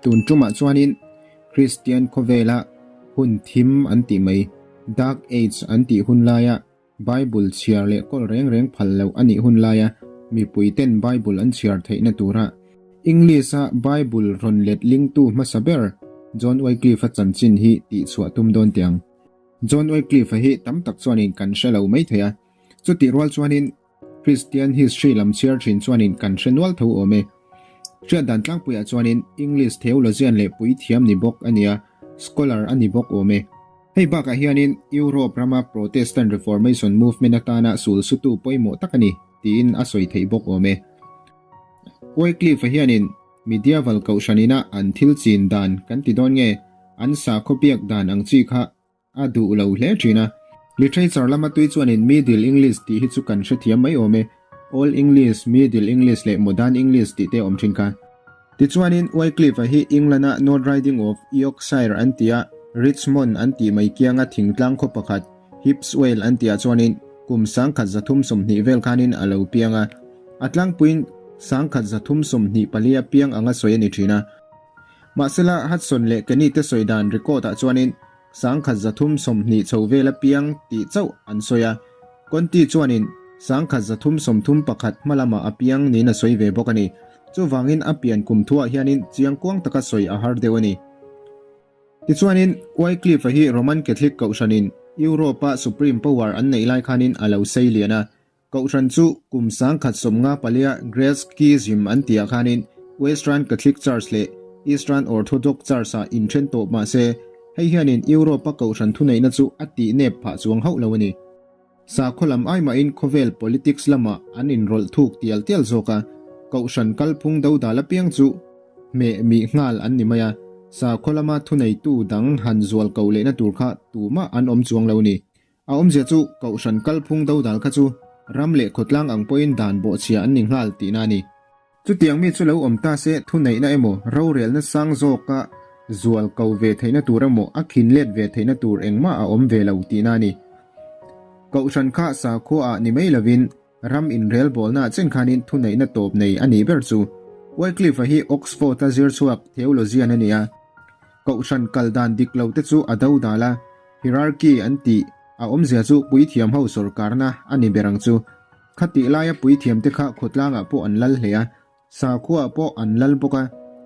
Tun tumah chuanin Kristian khawvela hun thim an tih mai, Dark Age an tih hun laia Bible chhiar leh kawl reng reng phal loh a nih hun laia mipuiten Bible an chhiar theihna tura English-a Bible rawn let lingtu hmasa ber John Wycliffe-a chanchin hi tihchhuah tum dawn teh ang. John Wycliffe-a hi tam tak chuanin kan hre lo mai thei a, chutih rual chuanin Kristian history lam chhiar thin chuanin kan hre nual tho awm e. Hriat dan tlangpuiah chuanin English theologian leh puithiam ni bawk a nia, scholar a ni bawk awm e. Hei bakah hianin Europe rama Protestant Reformation movement atana sulsutu pawimawh tak a ni tiin a sawi theih bawk awm e. Wycliffe-a hianin medieval kohhranina an thil chin dan kan ti dawn nge an sakhaw biak dan ang chi kha A duh lo hle thin a. Literature lama tui chuanin Middle English tih hi chu kan hrethiam mai awm e. Old English, Middle English leh Modern English tih te a awm thin kha. Tichuanin Wycliffe-a hi England-a North Riding of Yorkshire an tia Richmond an tih mai kianga thingtlang khaw pakhat Hipswell an tihah chuanin kum 1320 vel khanin a lo piang a. A tlangpuiin 1324 a piang anga sawi a ni thin a. Mahsela Hudson leh Kenny te sawi dan record-ah chuanin 1320 chho vel apiang tih chauh an sawi a, Conti chuanin 1331 hma lamah apiang niin a sawi ve bawk a ni. Chuvangin a pian kum thuah hianin chiang kuang taka sawi a har deuh a ni. Tichuanin Wycliffe-a hi Roman Catholic kohhranin Europe-a supreme power an neih lai khanin a lo sei lian a, Kohhran chu kum 1054 Great Schism an tihah khanin Western Catholic Church leh Eastern Orthodox Church-ah inthen tawp mah se, hei hianin Europe-a kohhran thuneihna chu a tih nep phah chuang hauh lo a ni. Sakhaw lam ai mahin khawvel politics lamah an inrawlh thuk tial tial zawk a, kohhran kalphung dodal apiang chu hmeh mih nghal an ni mai a, sakhaw lama thuneitu dang han zual koh lehna tur kha tumah an awm chuang lo a ni. A awmzia chu Kohhran kalphung dodal kha chu ram leh khawtlang ang pawhin dan bawhchhia an ni nghal tihna a ni. Chutiang mi chu lo awm ta se thuneihna emaw rorelna sang zawka zual ko ve theihna tur emaw a khin let ve theihna tur engmah a awm ve lo tihna a ni. Kohhran kha sakhua ah ni mai lovin ram inrelbawlnaah chen khanin thuneihna tawp nei a nih ber chu. Wycliffe-a hi Oxford-a zir chhuak theologian a ni a, Kohhran kal dan dik lo te chu a dodal a, Hierarchy an tih a awmzia chu puithiam ho sawrkarna a ni ber ang chu. Khatih laia puithiam te kha khawtlangah pawh an lal hle a, sakhuaah pawh an lal bawk a,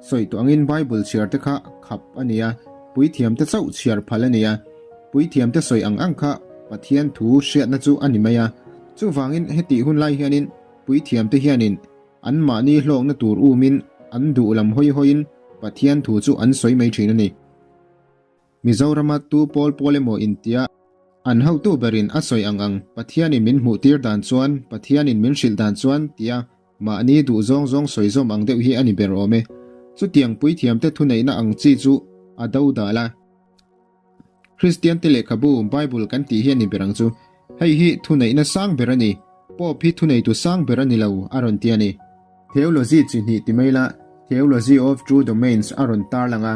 sawi tawh angin Bible chhiar te kha khap a ni a, puithiam te chauh chhiar phal a ni a, puithiam te sawi ang ang kha Pathian thu hriatna chu a ni mai a. Chuvangin hetih hun lai hianin puithiam te hianin anmahni hlawkna tur umin an duh lam hawi hawiin Pathian thu chu an sawi mai thin a ni. Mizorama tu pawl pawl emaw intia an hotu berin a sawi ang ang Pathianin min hmuhtir dan chuan, Pathianin min hrilh dan chuan tia mahni duh zawng zawng sawi zawm ang deuh hi a ni ber awm e. Chutiang puithiamte thuneihna ang chi chu a do dal a. Kristiante lehkhabu, Bible kan tih hi a ni ber ang chu. Hei hi thuneihna sang ber a ni. Pope hi thuneitu sang ber a ni lo, a rawn ti a ni. Theology chi hnih ti mai la, Theology of Two Domains a rawn tarlang a.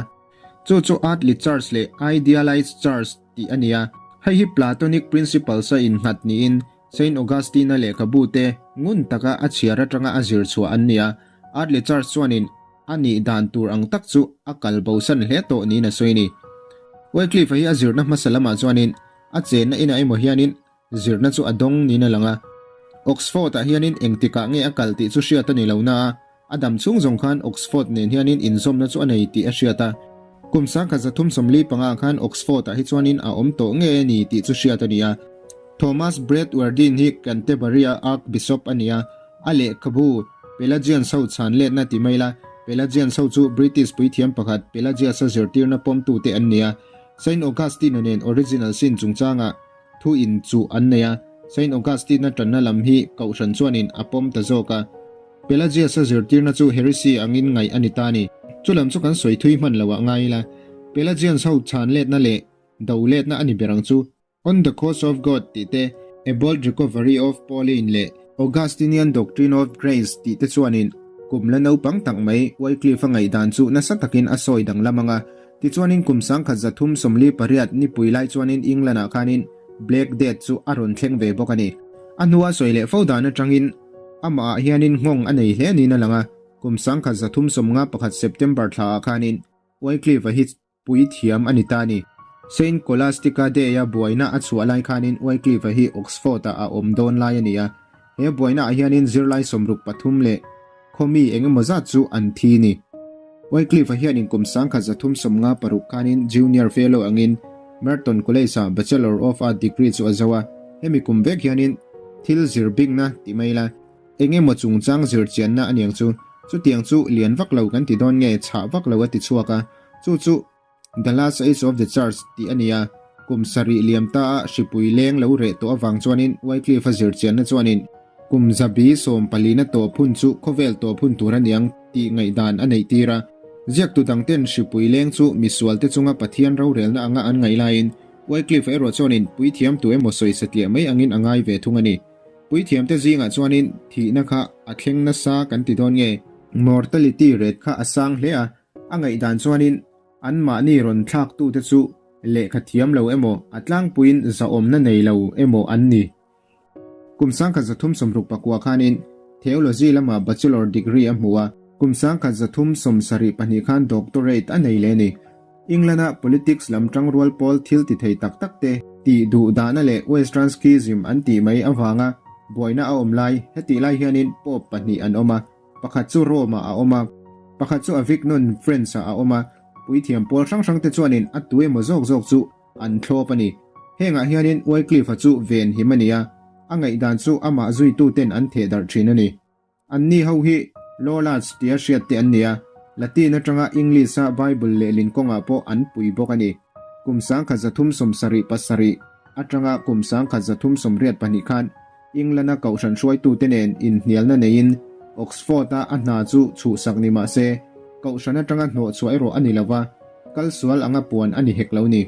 Chu chu Earthly Church leh Idealized Church tih a ni a, hei hi Platonic Principles a innghat niin Saint Augustine-a lehkhabu te ngun taka a chhiar atanga a zir chhuah an ni a. Earthly Church chuanin a nih dan tur ang tak chu a kal bosan hle tawh niin a sawi a ni. Wycliffe-a hi a zirna hmasa lamah chuanin a chenna inah emaw hianin zirna chu a dawng niin a lang a. Oxford-ah hianin engtikah nge a kal tih chu hriat a ni lo na a, A dam chhung zawng khan Oxford nen hianin inzawmna chu a nei tih a hriat a. Kum 1345 khan Oxford-ah hi chuanin a awm tawh nge ni tih chu hriat a ni a. Thomas Bradwardine hi Canterbury-a Archbishop a ni a, a lehkhabu Pelagians ho chhan letna ti mai la, Pelagians ho chu British puithiam pakhat Pelagius-a zirtirna pawmtute an ni a. Saint Augustine-a nen original sin chungchangah thu inchuh an nei a, Saint Augustine-a tanna lam hi kohhran chuanin a pawm ta zawk a. Pelagius-a zirtirna chu heresy angin ngaih a ni ta a ni. Chu lam chu kan sawi thui hman lo ah ngai ila, Pelagians ho chhan letna leh do letna a ni ber ang chu. On the Cause of God tih te, A Bold Recovery of Pauline leh Augustinian Doctrine of Grace tih te chuanin kum la naupang tak mai Wycliffe-a ngaihdan chu nasa takin a sawi danglam ang a. Tichuanin kum 1348 nipui lai chuanin England-ah khanin Black Death chu a rawn thleng ve bawk a ni. A hnua sawi leh fo dan atangin Amah ah hianin nghawng a nei hle niin a lang a. Kum 1351 September thlaah khanin Wycliffe-a hi puithiam a ni ta a ni. Saint Scholastica Day-a buaina a chhuah lai khanin Wycliffe-a hi Oxford-ah a awm dawn lai a ni a. He buainaah hianin zirlai 63 leh khaw mi eng emaw zat chu an thi ni. Wycliffe-a hianin kum 1356 khanin Junior Fellow angin Merton College-ah Bachelor of Art degree chu a zo a. Hemi kum vek hianin thil zir bikna ti mai la. Eng emaw chungchang zir chianna a niang chu. Chutiang chu lian vak lo kan ti dawn nge chhah vak lo a ti chhuak a. Chu chu The Last Age of the Church tih a ni a. Kum sarih liam ta a hripui leng lo reh tawh avang chuanin Wycliffe-a zir chianna chuanin kum zabi sawmpalina tawp hun chu khawvel tawp hun tur a niang tih ngaihdan a neih tir a. Ziaktu dangten hripui leng chu misualte chunga Pathian rorelna anga an ngaih laiin Wycliffe-a erawh chuanin puithiam tu emaw sawisa tliah mai angin a ngai ve thung a ni. Puithiamte zingah chuanin thihna kha a thleng nasa kan ti dawn nge? Mortality rate kha a sang hle a, a ngaihdan chuanin anmahni rawn thlaktute chu lehkha thiam lo emaw a tlangpuiin zahawmna nei lo emaw an ni. Kum 1369 khanin Theology lamah Bachelor degree a hmu a, kum 1372 khan Doctorate a nei leh a ni. England-a politics lam tangrual pawl thil ti thei tak tak te tih duh dahna leh Western Schism an tih mai avanga buaina a awm lai, hetih lai hianin Pope pahnih an awm a, pakhat chu Rome-ah a awm a, pakhat chu Avignon, France-ah a awm a, puithiam pawl hrang hrang te chuanin a tu emaw zawk zawk chu an thlawp a ni. Hengah hianin Wycliffe-a chu venhim a ni a, a ngaihdan chu amah zuituten an thehdarh thin a ni. Anni ho hi Lollards tia hriat te an ni a, Latin atanga English-a Bible lehlin kawngah pawh an pui bawk a ni. Kum 1377 atanga kum 1382 khan England-a kohhran hruaitute nen inhnialna neiin Oxford-a a hna chu chhuhsak ni mah se, kohhran atanga hnawhchhuah erawh a ni lo va, kalsual anga puan a ni hek lo ni.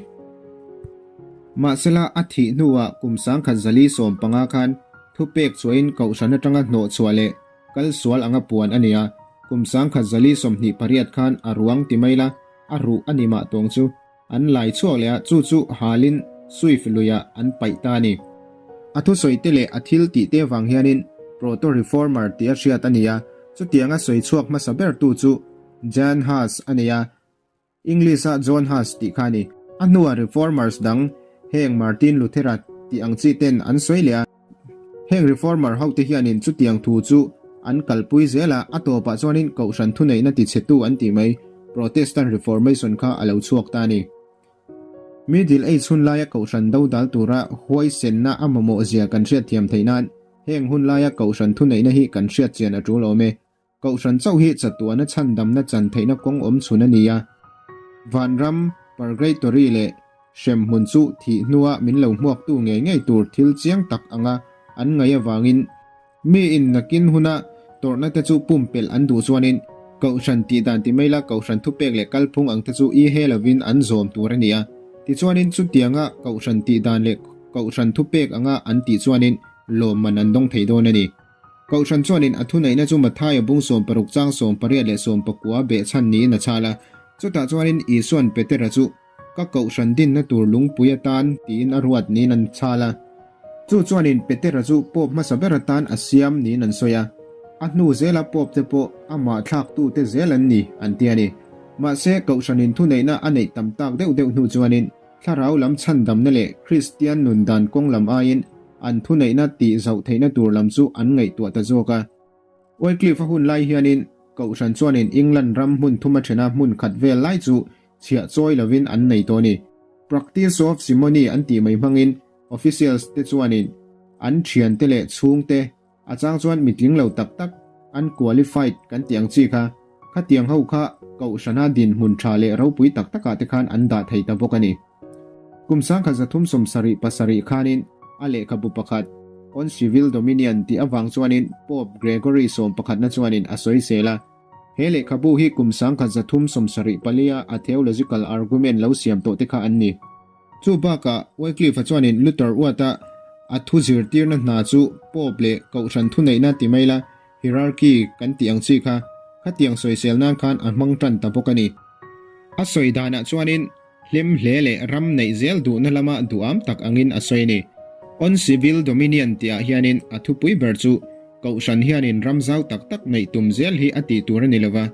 Mahsela a thih hnuah kum 1415 khan thupek chuahin kohhran atanga hnawhchhuah leh kalsual anga puan a ni a, kum 1428 khan a ruang ti mai la, a ruh a ni mah tawng chu an lai chhuak leh a, chu chu halin Swift luiah an paih ta a ni. A thusawi te leh a thil tih te vang hianin Proto-Reformer tih a hriat a ni a, chutianga sawi chhuak hmasa bertu chu Jan Hus a ni a, English-a John Hus tih kha a ni. A hnuah Reformers dang heng Martin Luthera tih ang chi ten an sawi leh a. Heng Reformer hote hianin chutiang thu chu an kalpui zel a, a tawpah chuanin Kohhran thuneihna tichhetu an tih mai Protestant Reformation kha a lo chhuak ta a ni. Middle Age hun laia Kohhran dodal tura huaisenna a mamawh zia kan hriatthiam theih nan heng hun laia Kohhran thuneihna hi kan hriatchian a tul awm e. Kohhran chauh hi chatuana chhandamna chan theihna kawng awm chhun a ni a. Vanram, Purgatory leh hremhmun chu thih hnua min lo hmuaktu ngei ngei tur thil chiang tak anga an ngaih avangin miin nakin huna tawrhna te chu pumpelh an duh chuanin Kohhran tih dan ti mai la Kohhran thupek leh kalphung ang te chu i he lovin an zawm tur a ni a. Tichuanin chutianga Kohhran tih dan leh Kohhran thupek anga an tih chuanin lawmman an dawng thei dawn a ni. Kohhran chuanin a thuneihna chu Mathaia bung 60 chang 18 leh 19 behchhan niin a chhal a. Chutah chuanin Isua'n Petera chu, Ka kohhran dinna tur lungpui atan tiin a ruat niin an chhal a. Chu chuanin Petera chu Pope hmasa ber atan a siam niin an sawi a. A hnu zela Pope te pawh amah thlaktute zel an ni an ti a ni. Mahse, kohhranin thuneihna a neih tam tak deuh deuh hnu chuanin Thlarau lam chhandamna leh Kristian nun dan kawng lam aiin an thuneihna tih zauh theihna tur lam chu an ngaihtuah ta zawk a. Wycliffe-a hun lai hianin Kohhran chuanin England ram hmun thuma thena hmun khat vel lai chu chhiah chawi lovin an nei tawh a ni. Practice of Simony an tih mai hmangin officials te chuanin an thiante leh chhungte A chang chuan mitling lo tak tak, unqualified, kan tih ang chi kha, khatiang ho kha Kohhrana dinhmun tha leh ropui tak takah te khan an dah thei ta bawk a ni. Kum 1377 khanin a lehkhabu pakhat, On Civil Dominion tih avang chuanin Pope Gregory sawmpakhatna chuanin a sawisel a. He lehkhabu hi kum 1374 a a theological argument lo siam tawh te kha an ni. Chu bakah Wycliffe-a chuanin Luther uata a thu zirtirna hna chu Pope leh Kohhran thuneihna ti mai la, hierarchy kan tih ang chi kha, khatiang sawisel nan khan a hmang tan ta bawk a ni. A sawi danah chuanin hlim hle leh ram neih zel duhna lama duham tak angin a sawi a ni. On Civil Dominion tihah hianin a thupui ber chu. Kohhran hianin ram zau tak tak neih tum zel hi a tih tur a ni lova,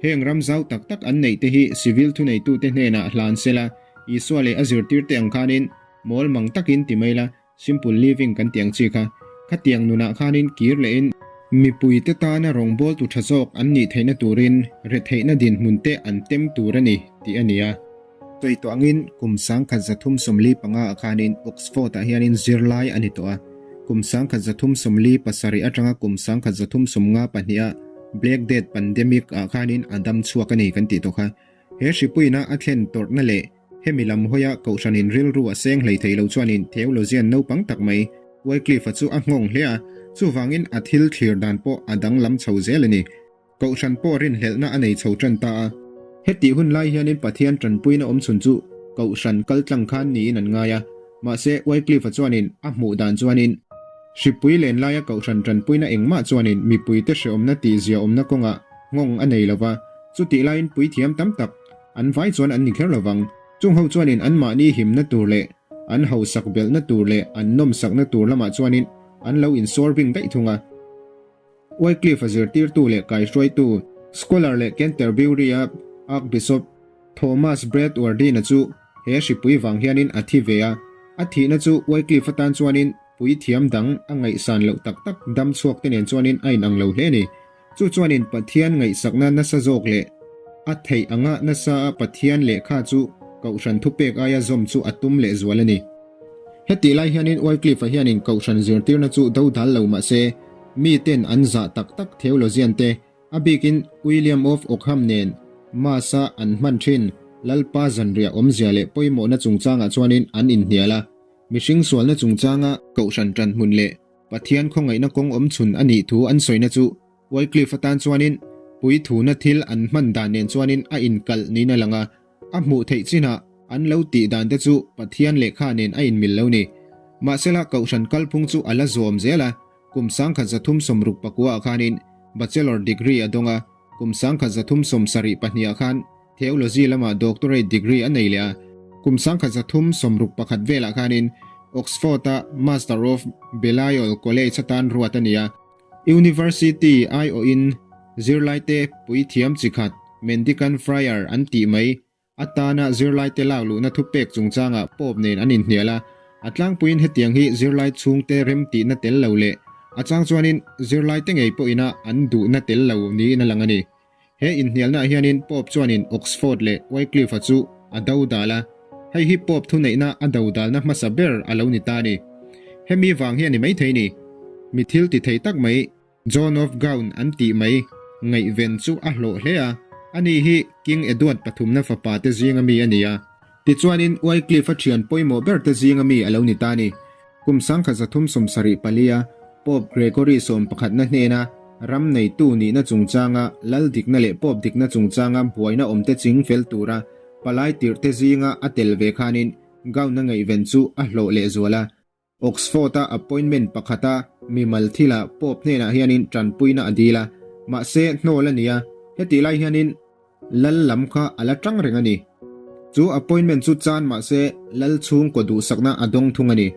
heng ram zau tak tak an neih te hi civil thuneitute hnenah hlan sela, Isua leh a zirtirte ang khanin mawl mang takin ti mai la, Simple living kan tih ang chi kha, khatiang nunah khanin kir lehin mipuite tana rawngbawltu tha zawk an nih theihna turin retheihna dinhmun te an tem tur a ni tih a ni a. Sawi tawh angin kum 1345 ah khanin Oxford ah hianin zirlai a ni tawh a, kum 1347 atanga kum 1352 ah Black Death pandemic ah khanin a dam chhuak a ni kan tih tawh kha. He hripuina a thlen tawrhna leh Hemi lam hawia Kohhranin rilru a seng hlei thei lo chuanin theologian naupang tak mai Wycliffe-a chu a nghawng hle a, chuvangin a thil thlir dan pawh a danglam chho zel a ni. Kohhran pawh rinhlelhna a nei chho tan ta a. Hetih hun lai hianin Pathian tanpuina awm chhun chu Kohhran kaltlang khan niin an ngai a, mahse Wycliffe-a chuanin a hmuh dan chuanin Hripui len laia Kohhran tanpuina engmah chuanin mipuite hreawmna tihzia awmna kawngah nghawng a nei lo va, chutih laiin puithiam tam tak An vai chuan an ni kher lo vang. Chung ho chuanin anmahni himna tur leh an hausak belhna tur leh an nawmsakna tur lamah chuanin an lo insawr bing daih thung a. Wycliffe-a zirtirtu leh kaihruaitu, scholar leh Canterbury-a Archbishop Thomas Bradwardine-a chu he hripui vang hianin a thi ve a. A thihna chu Wycliffe atan chuanin puithiam dang a ngaihsan loh tak tak dam chhuak te nen chuanin a inang lo hle a ni. Chu chuanin Pathian ngaihsakna nasa zawk leh a theih anga nasa a Pathian lehkha chu Kohhran thupek aia zawm chu a tum leh zual a ni. Hetih lai hianin Wycliffe-a hianin Kohhran zirtirna chu do dal lo mah se, miten an zah tak tak theologian te, a bikin William of Ockham nen Mass-a an hman thin Lalpa zanriah awmzia leh pawimawhna chungchangah chuanin an inhnial a, mihring sualna chungchanga Kohhran tanhmun leh Pathian khawngaihna kawng awm chhun a nih thu an sawina chu Wycliffe atan chuanin puithuna thil an hman dan nen chuanin a inkalh niin a lang a, a hmuh theih chinah an lo tih dan te chu Pathian lehkha nen a inmil lo ni. Mahsela Kohhran kalphung chu a la zawm zel a, kum 1369 ah khanin Bachelor degree a dawng a, kum 1372 ah khan Theology lamah doctorate degree a nei leh a, kum 1361 velah khanin Oxford-a Master of Balliol College atan ruat a ni a. University aiawhin zirlaite puithiam chi khat Mendicant Friar an tih mai atana zirlaite lak luhna thupek chungchangah Pope nen an inhnial a. A tlangpuiin hetiang hi zirlai chhungte remtihna tel lo leh a chang chuanin zirlaite ngei pawhina an duhna tel lo niin a lang a ni. He inhnialnaah hianin Pope chuanin Oxford leh Wycliffe-a chu a do dal a, hei hi Pope thuneihna a do dalna hmasa ber a lo ni ta a ni. Hemi vang hi a ni maithei ni. Mi thil ti thei tak mai, John of Gaunt an tih mai, ngaihven chu a hlawh hle a, ani hi King Edward pathumna fapa te zinga mi a ni a. Tichuanin Wycliffe-a thian pawimawh ber te zinga mi a lo ni ta a ni. Kum 1374 a Pope Gregory sawmpakhatna hnena ram neitu nihna chungchanga lal dikna leh Pope dikna chungchanga buaina awmte ching fel tura palai tirhte zinga a tel ve khanin Gown-a ngaihven chu a hlawh lehzual a. Oxford-a appointment pakhata mimal thilah Pope hnenah hianin tanpuina a dil a, mahse hnawl a ni a, hetih lai hianin lal lam kha a la tang reng a ni. Chu appointment chu chan mahse lal chhungkaw duhsakna a dawng thung a ni.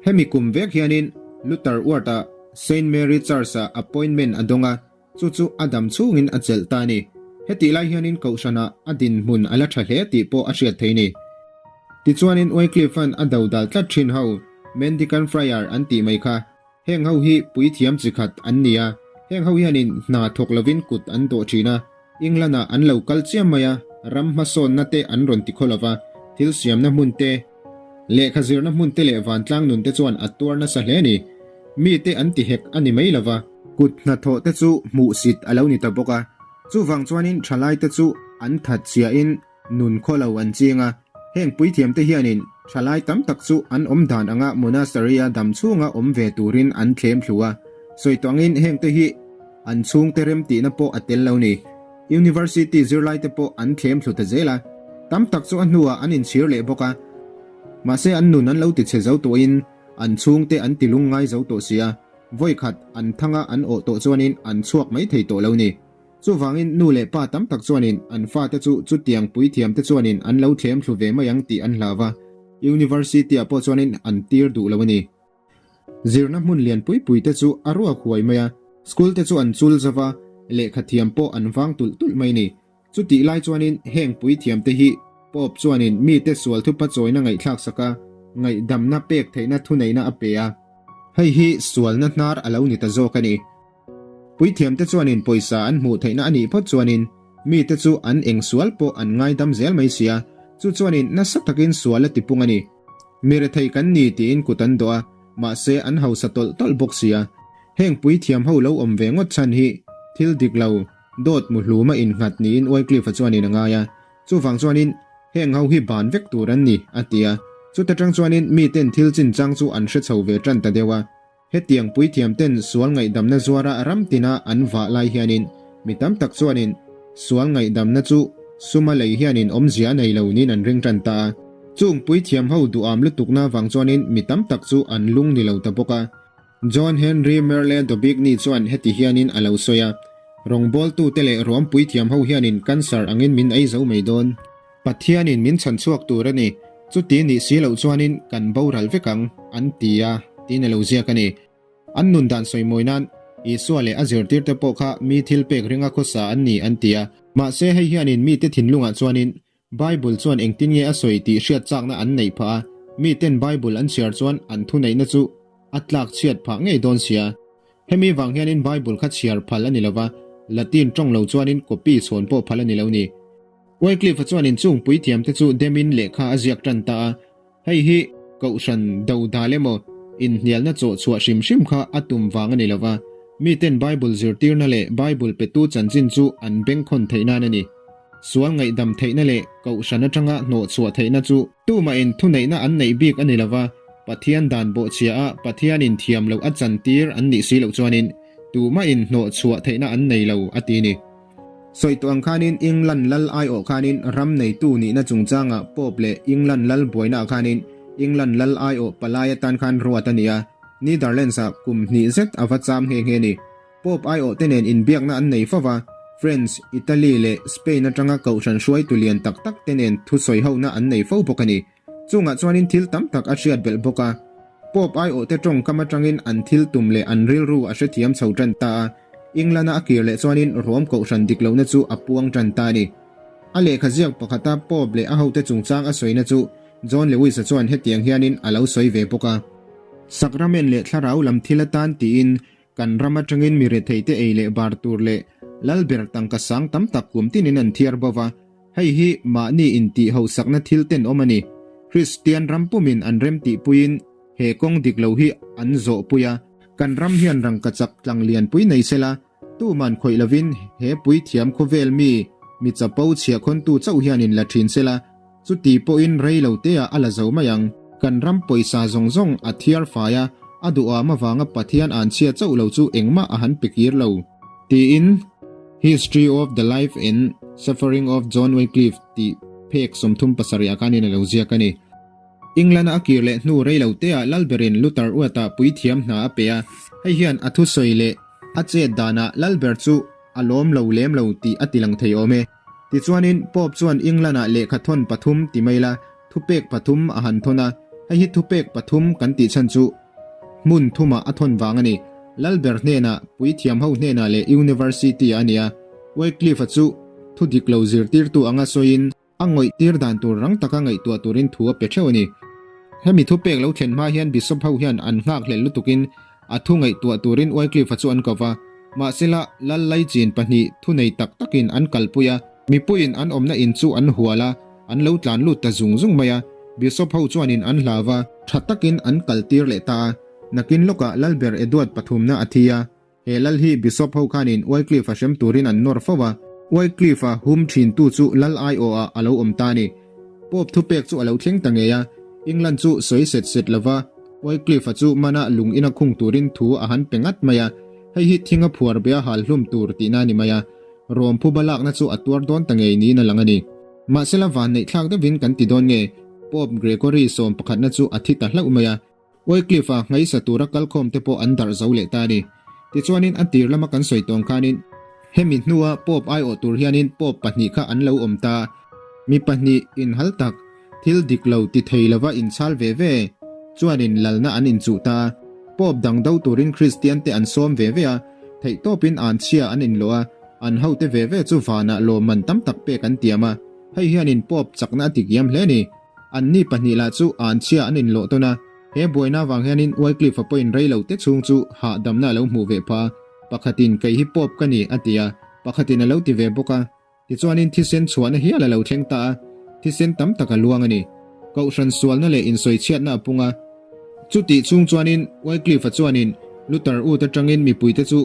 Hemi kum vek hianin Luther Ward-a Saint Mary Church-ah appointment a dawng a, chu chu a dam chhungin a chelh ta a ni. Hetih lai hianin Kohhranah a dinhmun a la tha hle tih pawh a hriat thei a ni. Tichuanin Wycliffe-a'n a do dal tlat thin ho, Mendicant Friar an tih mai kha, heng ho hi puithiam chi khat an ni a, heng ho hianin hna thawk lovin kut an dawh thin a, England-ah an lo kal chiam mai a, ram hmasawnna te an rawn ti khaw lova, thil siamna hmun te, lehkha zirna hmun te leh vantlang nun te chuan a tuar nasa hle a ni. Mite an ti hek a ni mai lova. Kut hnathawh te chu hmuhsit a lo ni ta bawk a, chuvang chuanin thalaite chu an that chhiahin Nun khaw lo an ching a, heng puithiamte hianin thalai tam tak chu an awm dan anga monastery-a dam chhunga awm ve turin an thlem thlu a, sawi tawh angin hengte hi an chhungte remtihna pawh a tel lo ni. University zirlaite pawh an thlem thlu ta zel a, tam tak chu a hnuah an inchhir leh bawk a, mahse an nun an lo tichhe zo tawhin an chhungte an ti lungngai zo tawh si a, vawikhat an thanga an awh tawh chuanin an chhuak mai thei tawh lo ni. Chuvangin nu leh pa tam tak chuanin an fate chu chutiang puithiamte chuanin an lo thlem thlu ve mai ang tih an hlau a, University-ah pawh chuanin an tir duh lo a ni. Zirna hmun lian pui pui te chu a ruak huai mai a. School te chu an chul zo va, lehkha thiam pawh an vang tulh tulh mai ni. Chutih lai chuanin heng puithiam te hi Pope chuanin mite sual thupa chawina ngaihthlak sak a, ngaihdamna pek theihna thuneihna a pe a. Hei hi sualna hnar a lo ni ta zawk a ni. Puithiam te chuanin pawisa an hmuh theihna a nih phawt chuanin mite chu an eng sual pawh an ngaidam zel mai sia, chu chuanin nasa takin sual a tipung a ni. Mi rethei kan ni tiin kut an dawh a, mahse an hausa tawlh tawlh bawk sia. Heng puithiam ho lo awm ve ngawt chhan hi thil dik lo, dawt muhluma innghat niin Wycliffe-a chuanin a ngai a. Chuvang chuanin heng ho hi ban vek tur an ni, a ti a. Chuta tang chuanin miten thil chinchang chu an hre chho ve tan ta deuh a. Hetiang puithiam ten sual ngaihdamna zuara ram tina an vah lai hianin mi tam tak chuanin sual ngaihdamna chu suma lei hianin awmzia a nei lo niin an ring tan ta a. Chung puithiam ho duham lutukna vang chuanin mi tam tak chu an lung ni lo ta bawk a. John Henry Merle Dobigny chuan heti hianin a lo sawi a, Rawngbawltute leh ruam puithiam ho hianin cancer angin min ei zo mai dawn. Pathianin min chhan chhuak tur a ni, chuti nih si loh chuanin kan boral vek ang, an ti a, tiin a lo ziak a ni. An nun dan sawimawi nan Isua leh a zirtirte pawh kha mi thil pek ringa khawsa an ni an ti a. Mahse hei hianin mite thinlungah chuanin Bible chuan engtin nge a sawi tih hriat chakna an neih phah a, miten Bible an chhiar chuan an thuneihna chu a tlak chhiat phah ngei dawn sia. Hemi vang hianin Bible kha chhiar phal a ni lova, Latin tawng lo chuanin copy chhawn pawh phal a ni lo ni. Wycliffe-a chuan inchung puithiamte chu demin lehkha a ziak tan ta a, hei hi Kohhran dodal emaw inhnialna chawh chhuah hrim hrim kha a tum vang a ni lova, miten Bible zirtirna leh Bible petu chanchin chu an bengkhawn theih nan a ni. Sual ngaihdam theihna leh Kohhran atanga hnawh chhuah theihna chu tumahin thuneihna an neih bik a ni lova, Pathian dan bawhchhia a Pathianin thiam loh a chantir an nih si loh chuanin tumahin hnawh chhuah theihna an nei lo a ti ni. Sawi tawh ang khanin England lal aiawh khanin ram neitu nihna chungchangah Pope leh England lal buainaah khanin England lal aiawh palai atan khan ruat a ni a, Netherlands-ah kum hnih zet a va cham nghe nghe ni. Pope aiawh te nen inbiakna an nei fo va, France, Italy leh Spain atanga kohhran hruaitu lian tak tak te nen thusawi hona an nei fo bawk a ni. Chungah chuanin thil tam tak a hriat belh bawk a. Pope aiawhte tawngkam atangin an thil tum leh an rilru a hrethiam chho tan ta a. England-a a kir leh chuanin Rome kohhran dik lohna chu a puang tan ta a ni. A lehkha ziak pakhata Pope leh a hote chungchang a sawina chu John Lewis-a chuan hetiang hianin a lo sawi ve bawk a. Sakramen leh thlarau lam thil atan tiin kan ram atangin mi retheite ei leh bar tur leh lalber tangka sang tam tak kum tinin an thiar bo va. Hei hi mahni intih hauhsakna thil tenawm a ni. Kristian ram pumin an remtihpuiin he kawng dik lo hi an zawhpui a. Kan ram hian rangkachak tlang lianpui nei sela, tuman khawih lovin he puithiam khawvel mi mi chapo chhiahkhawntu chauh hianin la thin sela, chuti pawhin rei lo teah a la zo mai ang. Kan ram pawisa zawng zawng a thiar fai a, a duham avanga Pathian anchhia chauh lo chu engmah a han pe kir lo. Tiin History of the Life and Suffering of John Wycliffe tih phek 37 ah khanin a lo ziak a ni. England-a a kir leh hnu rei lo teah Lalberin Luther uatah puithiam hna a pe a, hei hian a thusawi leh a chet danah Lalber chu a lawm lo lem lo tih a tilang thei awm e. Tichuanin Pope chuan England-ah lehkha thawn pathum ti mai la, thupek pathum a han thawn a, hei hi thupek pathum kan tih chhan chu hmun thumah a thawn vang a ni. Lalber hnenah, puithiam ho hnenah leh University-ah a ni a. Wycliffe-a chu thu dik lo zirtirtu anga sawiin a ngawih tir dan tur rang taka ngaihtuah turin thu a pe theuh a ni. Hemi thupek lo thlen hma hian Bishop ho hian an nghakhlelh lutukin A thu ngaihtuah turin Wycliffe-a chu an ko va, mahsela lal laichin pahnih thunei tak takin an kalpui a, mipuiin an awmna in chu an hual a, an lo tlan lut ta zung zung mai a, Bishop ho chuanin an hlau va, tha takin an kaltir leh ta a, nakin lawkah Lalber Edward pathumna a thi a, he lal hi Bishop ho khanin Wycliffe-a hrem turin an nawr fo a, Wycliffe-a hum thintu chu lal aiawhah a lo awm ta a ni. Pope thupek chu a lo thleng ta ngei a, England chu sawi set set lova, Wycliffe-a chu mana lung ina khung turin thu a han pe ngat mai a, hei hi thinga phuar bia hal hlum tur tihna a ni mai a, Rom phuba lakna chu a tuar dawn ta ngei niin a lang a ni. Mahsela vanneih thlak deuhin kan ti dawn nge, Pope Gregory sawm pakhatna chu a thi ta hlauh mai a, Wycliffe-a ngaihsa tura kalkhawm te pawh an darh zo leh ta a ni. Tichuanin a tir lama kan sawi tawng khanin hemi hnua Pope aiawh tur hianin Pope pahnih kha an lo awm ta. Mi pahnih inhal tak, thil dik lo ti thei lova inchhal ve ve chuanin lalna an inchuh ta. Pope dang do turin Kristian te an sawm ve ve a. Theihtawpin anchhia an inlawh a, an hote ve ve chu vanah lawmman tam tak pek an tiam a, hei hianin Pope chakna a tikiam hle a ni. Anni pahnih lah chu anchhia an inlawh tawn a, he buaina avang hianin Wycliffe-a pawhin rei lo te chhung chu hahdamna a lo hmuh ve phah a, pakhatin kei hi Pope ka ni a ti a, pakhatin a lo ti ve bawk a. Tichuanin thisen chhuahna hial a lo thleng ta a, thisen tam tak a luang a ni. Kohhran sualna leh insawichhiatna a pung a. Chutih chhung chuanin Wycliffe-a chuanin Luther ut atangin mipuite chu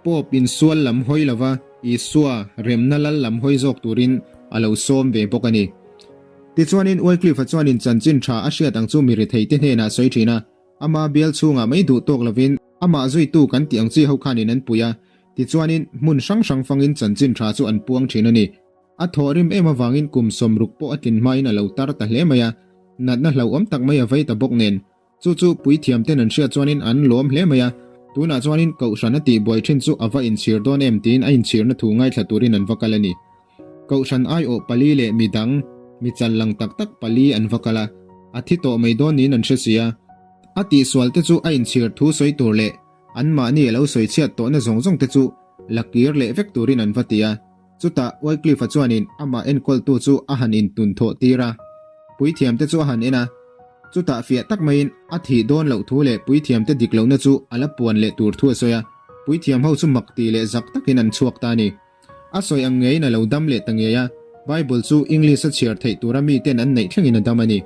Pope insual lam hawi lova Isua remna lal lam hawi zawk turin a lo sawm ve bawk a ni. Tichuanin Wycliffe-a chuanin chanchin tha a hriat ang chu mi retheite hnenah a sawi thin a, ama bial chhungah mai duh tawk lovin amah zuitu kan tih ang chi ho khanin an pui a, Tichuanin, hmun hrang hrang fangin chanchin tha chu an puang thin a ni. A thawhrim em avangin kum 60 pawh a tlin hmain a lo tar ta hle mai a, natna hlauhawm tak mai a vei ta bawk nen. Chu chu puithiam ten an hriat chuanin an lawm hle mai a, tunah chuanin Kohhran a tihbuai thin chu a va inchhir dawn em tiin a inchhirna thu ngaithla turin an va kal a ni. Kohhran aiawh pali leh mi dang, mi chal lang tak tak pali an va kal a, a thi tawh mai dawn niin an hre si a. A tihsual te chu a inchhir thu sawi tur leh Anmahni a lo sawi chhiat tawhna zawng zawng te chu la kir leh vek turin an va ti a. Chutah Wycliffe-a chuanin amah enkawltu chu a han intun thawh tir a. Puithiam te chu a han en a. Chutah fiah tak maiin a thih dawn loh thu leh puithiam te dik lohna chu a la puan leh tur thu a sawi a. Puithiam ho chu mak ti leh zak takin an chhuak ta a ni. A sawi ang ngeiin a lo dam leh ta ngei a, Bible chu English-a chhiar theih tura miten an neih thlengin a dam a ni.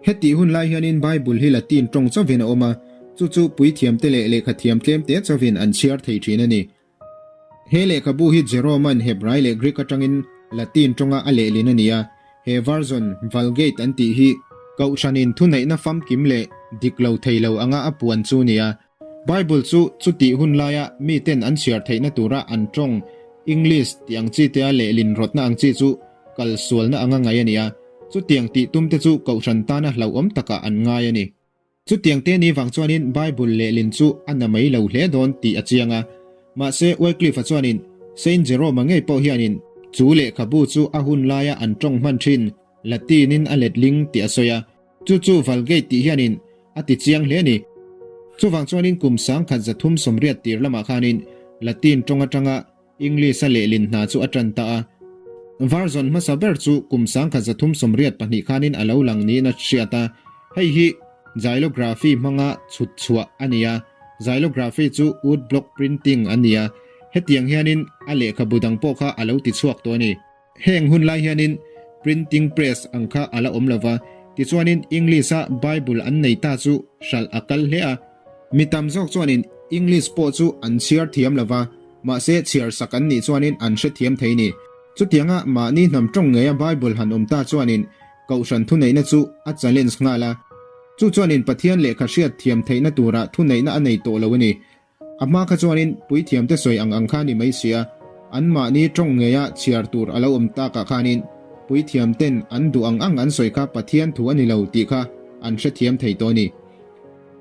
Hetih hun lai hianin Bible hi Latin tawng chauhin a awm a, chu chu puithiamte leh lehkhathiam tlemte chauhin an chhiar thei thin a ni. He lehkhabu hi Jerome-a'n Hebrai leh Greek atangin Latin tawnga a lehlin a ni a, he version, Vulgate an tih hi Kohhranin thuneihna famkim leh dik lo thei lo anga a puan chu a ni a. Bible chu chutih hun laia miten an chhiar theihna tura an tawng English tih ang chi tea lehlin rawtna ang chi chu kal sualna anga ngai a ni a, chutiang tih tumte chu kohhran tana hlauhawm takah an ngai a ni. Chutiang te ni vang chuanin Bible lehlin chu a na mai lo hle dawn tih a chiang a. Mahse Wycliffe-a chuanin Saint Jerome-a ngei pawh hianin chu lehkhabu chu a hun laia an tawng hman thin Latin-in a letling tih a sawi a. Chu chu Vulgate tih hianin a ti chiang hle a ni. Chuvang chuanin kum 1380 tir lamah khanin Latin tawng atanga English-a lehlin hna chu a tan ta a. Version hmasa ber chu kum 1382 khanin a lo lang niin a hriat a. Hei hi xylography hmanga chhut chhuah a ni a, xylography chu wood block printing a ni a, hetiang hianin a lehkhabu dang pawh kha a lo ti chhuak tawh a ni. Heng hun lai hianin printing press ang kha a la awm lo va, tichuanin English-a Bible an nei ta chu hralh a kal hle a. Mi tam zawk chuanin English pawh chu an chhiar thiam lo va, mahse chhiar sak an nih chuanin an hrethiam thei ni. Chutianga mahni hnam tawng ngeia Bible han awm ta chuanin Kohhran thuneihna chu a challenge nghal a. Chu chuanin Pathian lehkha hriat thiam theihna tura thuneihna a nei tawh lo a ni. A hma kha chuanin puithiamte sawi ang ang kha ni mai sia, anmahni tawng ngeia chhiar tur a lo awm takah khanin puithiamten an duh ang ang an sawi kha Pathian thu a ni lo tih kha an hrethiam thei tawh a ni.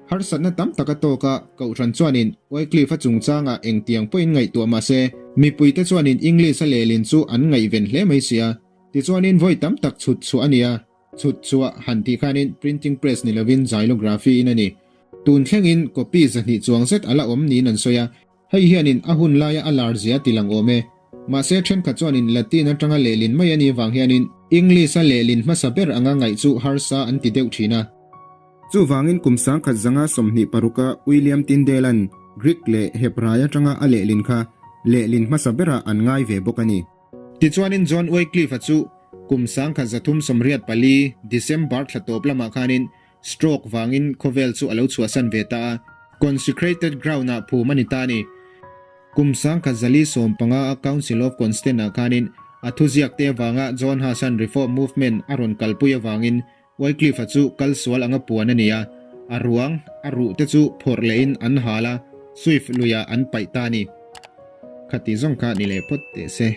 Harsatna tam tak a tawk a, Kohhran chuanin Wycliffe-a chungchangah engtiang pawhin ngaihtuah mah se, mipuite chuanin English-a lehlin chu an ngaihven hle mai sia, tichuanin vawi tam tak chhut chhuah a ni a. Chhut chhuah han tih khanin printing press ni lovin xylography in a ni. Tun thlengin copy 200 chuang zet a la awm niin an sawi a, hei hianin a hun laia a lar zia ti lang awm e. Mahse thenkhat chuanin Latin atanga lehlin mai a nih vang hianin English-a lehlin hmasa ber anga ngaih chu harsa an ti deuh thin a. Chuvangin kum 1126-a William Tyndale-a'n Greek leh Hebrai atanga a lehlin kha lehlin hmasa berah an ngai ve bawk a ni. Tichuanin John Wycliffe-a chu kum 1384 December thla tawp lamah khanin stroke vangin khawvel chu a lo chhuahsan ve ta a, consecrated ground-ah phum a ni ta a ni. Kum 1415-a Council of Constance-ah khanin a thuziakte avanga John Huss-a'n Reform movement a rawn kalpui avangin Wycliffe-a chu kal sual anga puan a ni a, a ruang, a ruh te chu phawrh lehin an hal a, Swift luiah an paih ta a ni. Khati zawng kha ni leh phawt teh se.